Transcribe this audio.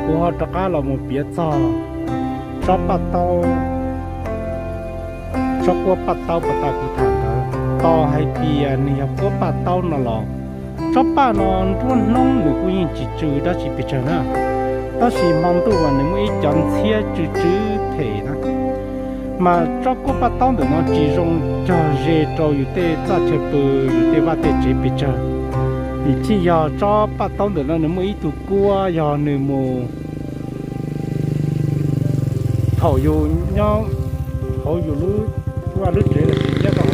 Kuv ho rov qab los mus piav txog tsob paj taub, tsob kuab paj taub puag ta kuv tham ntawd, tos hais tias nws yog kuab paj taub no los, tsob paj no nruab hnub nws kuj yeej tsis tsw dab tsi pes tsawg na, tab sis hmo ntuj mas nws muaj ib cov ntxhiab tsw tsw phem na. Mas tsob kuab paj taub ntawm no tsis zoo cog ze rau yus tej txaj chaw pw, yus tej vaj tej tsev pes tsawg. Vim thiaj yog tsob paj taub ntawm no nws muaj ib tug kuab yog nws mus, thaum yus nyob hauv yus lub vaj lub tsev los sis nyob rau